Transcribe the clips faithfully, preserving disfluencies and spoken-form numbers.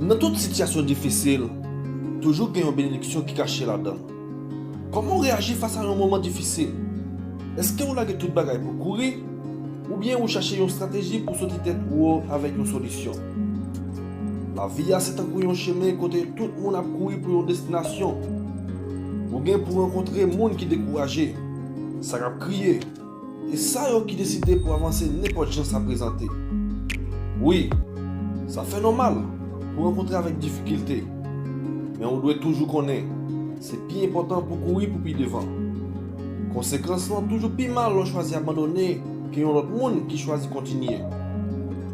Nan tout sitiyasyon difisil, toujou gen yon benediksyon ki kache ladan l. Kòman w reyaji fas a yon moman difisil? Èske w lage tout bagay pou w kouri? Oubyen ou chache yon estrateji pou w soti tèt ou wo avèk yon solisyon? Lavi a se tankou yon chemen kote tout moun ap kouri pou yon destinasyon. Ou gen pou rankontre moun ki dekouraje, sa k ap kriye, e sa yo ki deside pou avanse nenpòt jan sa prezante. Wi, sa fè nòmal pou rankontre avèk difikilte, men ou dwe toujou konnen se pi enpòtan pou kouri pou pi devan. Konsekans lan toujou pi mal lè w chwazi abandone ke yon lòt moun ki chwazi kontinye.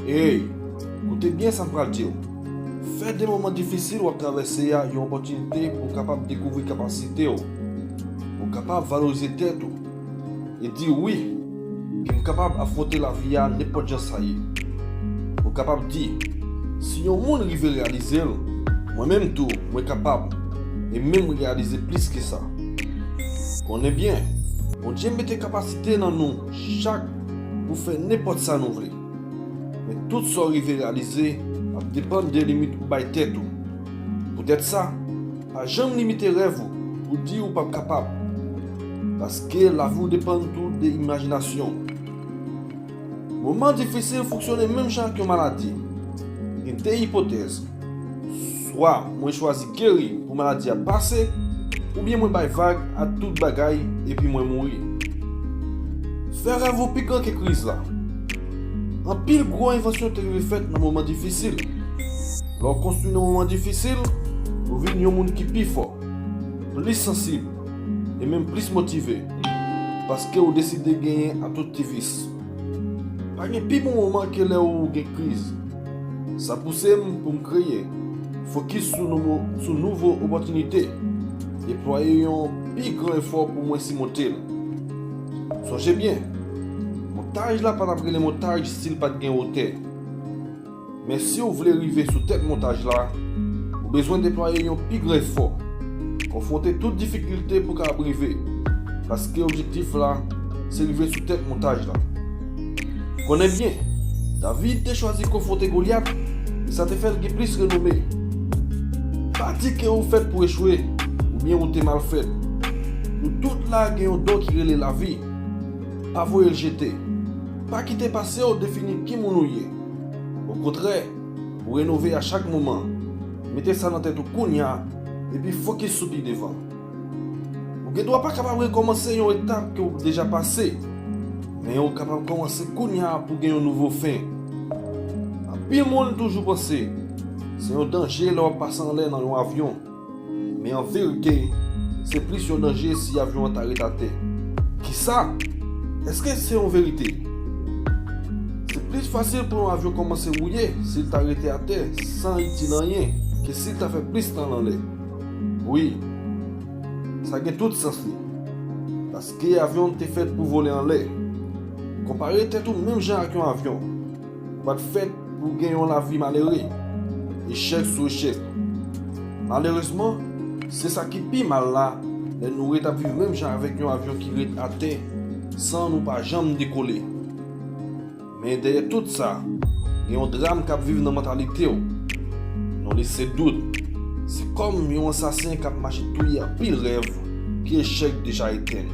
Ey, koute byen sa m pral di w. Fè de moman difisil w ap travèse a yon opòtinite pou w kapab dekouvri kapasite w, pou w kapab valorize tèt ou, e di wi, ke m kapab afwonte lavi a nenpòt jan sa ye. Ou kapab di, si yon moun rive reyalize l, mwen menm tou, mwen kapab, e menm reyalize plis ke sa. Konnen byen, Bondye mete kapasite nan nou chak pou fè nenpòt sa nou vle. Men tout sa w rive reyalize ap depann de limit ou bay tèt ou. Poutèt sa, pa janm limite rèv ou pou di ou p ap kapab. Paske lavi w depann tou de imajinasyon w. Moman difisil fonksyone menm jan ak yon maladi. Gen de ipotèz. Swa mwen chwazi geri pou maladi a pase, oubyen mwen bay vag a tout bagay epi mwen mouri. Fè rèv ou pi gran ke kriz la. Anpil gwo envansyon te rive fèt nan moman difisil. Lè w konstwi nan moman difisil, ou vin yon moun ki pi fò, plis sansib, e menm plis motive, paske w deside genyen a tout ti vis. Pa gen pi bon moman ke lè ou gen kriz. Sa pouse m pou m kreye, fokis sou nouvo, sou nouvo opòtinite, deplwaye yon pi gran efò pou mwen simonte l. Sonje byen, montaj la pa t ap rele montaj si l pa t gen wotè. Men si w vle rive sou tèt montaj la, ou bezwen deplwaye yon pi gran efò, konfwonte tout difikilte pou w kapab rive, paske objektif la se rive sou tèt montaj la. Konnen byen, David te chwazi konfwonte Golyat, e sa te fè l gen plis renome. Pa di ke ou fèt pou echwe, oubyen ou te mal fèt. Nou tout la gen yon don ki rele lavi. Pa voye l jete. Pa kite pase w defini ki moun ou ye. Okontrè, ou renove a chak moman. Mete sa nan tèt ou kounye a, epi fokis sou pi devan. Ou gen dwa pa kapab rekòmanse yon etap ke w deja pase, men ou kapab kòmanse kounye a pou gen yon nouvo fen. Anpil moun toujou panse se yon danje lè w ap pase anlè nan yon avyon. Men an verite, se plis yon danje si avyon an ta ret atè. Kisa? Èske se yon verite? Se plis fasil pou yon avyon kòmanse wouye si l ta rete atè san itil anyen ke si l ta fè plis tan l anlè. Wi, sa gen tout sans li. Paske avyon te fèt pou vole anlè. Konpare tèt ou menm jan ak yon avyon. Ou pa t fèt pou gen yon lavi malere, echèk sou echèk. Malerezman, se sa ki pi mal la, lè nou ret ap viv menm jan avèk yon avyon ki ret atè san nou pa janm dekole. Men dèyè tout sa, gen yon dram k ap viv nan mantalite w. Non li se dout. Se kòm yon ansasen k ap mache touye anpil rèv ke echèk deja etenn.